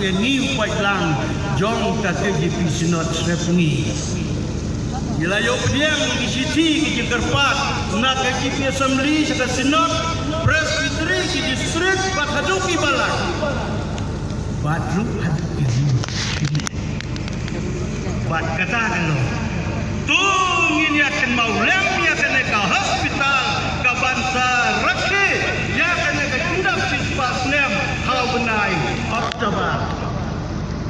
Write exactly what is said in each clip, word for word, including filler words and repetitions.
Ngi u paidlang jong ka K J P Synod Srepngi. Ngi la ïoh pdiang ki shithi ki jingkyrpad na ka K J P Assembly sha ka Synod Presbytery ki district bad haduh ki balang. Bad ruh haduh ki ri. Bad kata ka long, to ngin ïa kynmaw lem ïa kane ka hospital kaban sa rakhe ïa kane ka jingdap shispah snem ha u bnai October.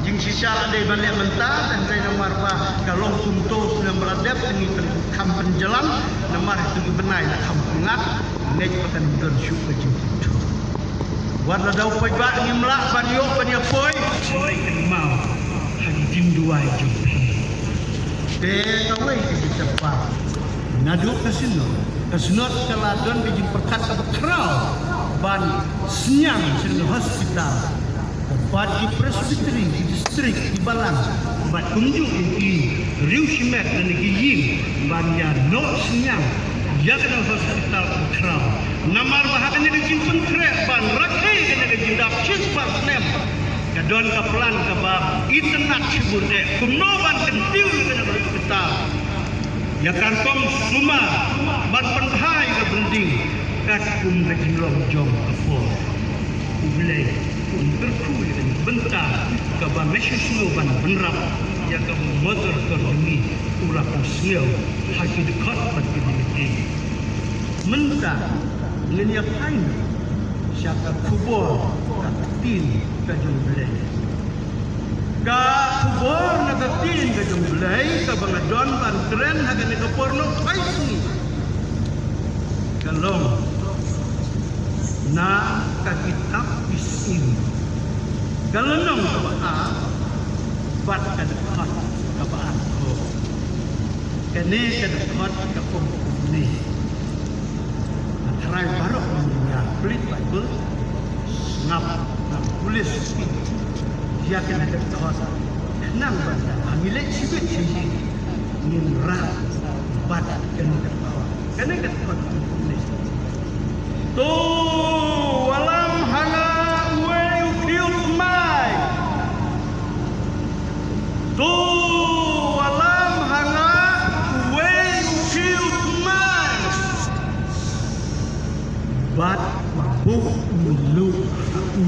Jingshisha la dei ban leh mynta, tang namar ba ka long kumto snem ba la dep, ngi pyn, kham pynjlan namar ïa ki bnai la kham pyngngad. Ngeit ba kan don shuh ka jingkyntu. Wat la dei u paidbah ngim lah ban ïoh ban ïa poi, poi kynmaw ha ki jingduwai jong phi. Te kawei ka jingkyrpad, naduh ka Synod, ka Synod ka la don ka jingpyrkhat kaba khraw ban synñiang sha ka hospital. Bad ki Presbytery, ki district, ki balang, bad kumjuh ïa ki riew shimet lane ki ïing ban ïa noh synñiang ïa kane ka hospital kaba khraw. Namar ba ha kane ka jingpynkhreh ban rakhe kane ka jingdap shispah snem, ka don ka plan kaba itynnad shibun eh kumno ban kyntiew ïa kane ka hospital. Ïa ka rukom sumar ban pynbha ïa ka building katkum ka jinglong jong ka por. U Blei un kyrkhu ïa ka bynta kaba me shu sngew ban bynrap ïa ka moderator jong ngi, u la pynsngew ha ki dkhot bad ki dkhot. Mynta ngin ïa phai noh sha ka khubor ka ktien ka jong U Blei. Ka khubor na ka ktien ka jong U Blei kaba nga don ban kren ha kane ka por nohphaisngi ka long na ka kitab Ki Syiem, ka lynnong kaba ar bad ka dkhot kaba arphew. Kane ka dkhot ka ong kumne: A tharai baroh ngi ïa pule Baibl, sngap, ngam pule suki ïa kane ka dkhot, khnang ba ha ngi leit shibit sha ïing ngin rah bad kane ka dkhot. Kane ka dkhot ka ong kumne: To wallam ha nga uwei u khiew thymmai. To wallam ha nga uwei u khiew thymmai. Bad u buh mluh ha u.